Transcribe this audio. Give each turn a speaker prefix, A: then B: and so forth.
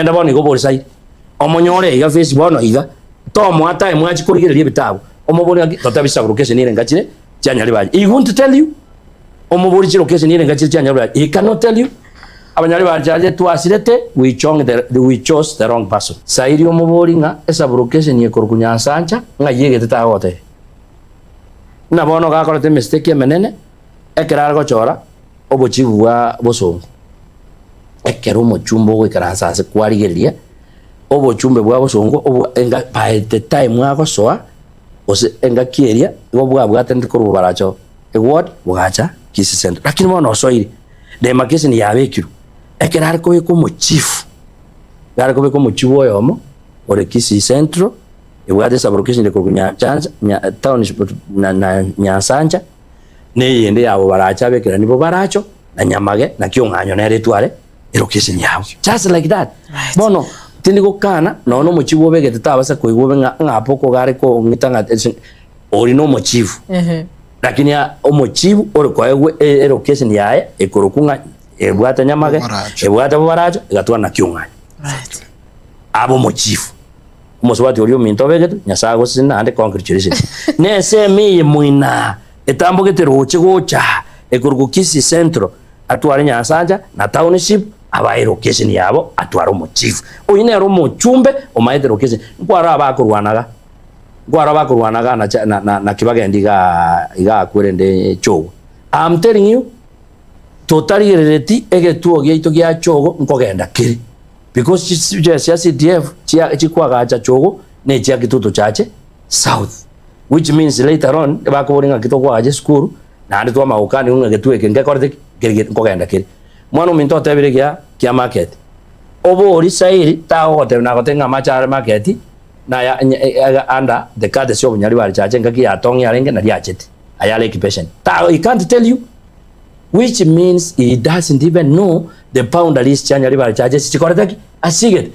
A: Genda bono iga obore sairi, omonyore iga face bono iga, tomoa time achie korigereria ebitabu, omobori ng'aki totebi chisabulocation ere ngachire chianyaribari, he won't tell you, omobori chilocation ere ngachire chianyaribari, he cannot tell you. Abanyaribari chiaye twasirete we chong the we chose the wrong person. Sairi omobori ng'a esabulocation ekorokwa Nyansancha ng'ai egete tagogotebia. Buna bono gakorete emistake emenene ekero are gochora obochibu bwa bosongo. Ekero omochumba ogoikaransa ase kwarigereria, obochumbe bwa bosongo obwa enga by the time agosoa, gose engaki eria, igo bwabwatanete korwa bobaracho eward bogacha Kisii Central. Lakini bono osoire, demarcation yabekirwe, ekero are kobeka omochifu, ekero are kobeka omochifu oyomo ore Kisii Central, ebwate esublocation ere korwa Nyancha nya township na na Nyansancha, na eyende ya bobaracho abekerani bobaracho, na nyamage, na kiong'anyo nere etware elocation yabo. Just like that.
B: Right.
A: Bono tindi gokana nonya na omochifu obegete tabasa koigwa obe ng'a ng'a apa okoga are kong'ita ng'a ase ori na omochifu.
B: Ehe.
A: Lakini a omochifu ore koegwa e- elocation yaye ekorokwa ng'a ebwate nyamage,
C: Bobaracho.
A: ebwate bobaracho, egatwara na kiong'anyo.
B: Right.
A: Abe omochifu. Omosubati oria ominto obegetwe, Nyasae agosesenie naende congratulations. Na ensemo eye moinaa etambogete roche gocha ekorokwa Kisii Central, atware Nyansancha na Township abae location yabo atware omochief. Oyio nere omochumbe omaete location. Nkwaro abakorwana iga, nkwaro abakorwana iga na cha na na na Kibagendi igaa igaa akwo rende Chogo. I'm telling you, totarigerereti egetuo giaito gia Chogo nkogenda kere. Because chis chia CDF chia chikwagacha Chogo na echia Kitutu Chache South. Which means later on bakoboria ng'aki tokoagacha esukuru naende twamanya gokaniwa ng'a egetuo eke ngekorete ki? Nkeri ge nkogenda kere. Mwana ominto otebire egia kia market, obori sairi tagogotebia nagotebia ng'a amache are market naya nya under the courtesy of Nyaribari Chache engaki ya Tong'i arenge naria achete aya are occupation. Ta he can't tell you which means he doesn't even know the boundaries chia Nyaribari Chache ase chikorete ki? Ase chigete.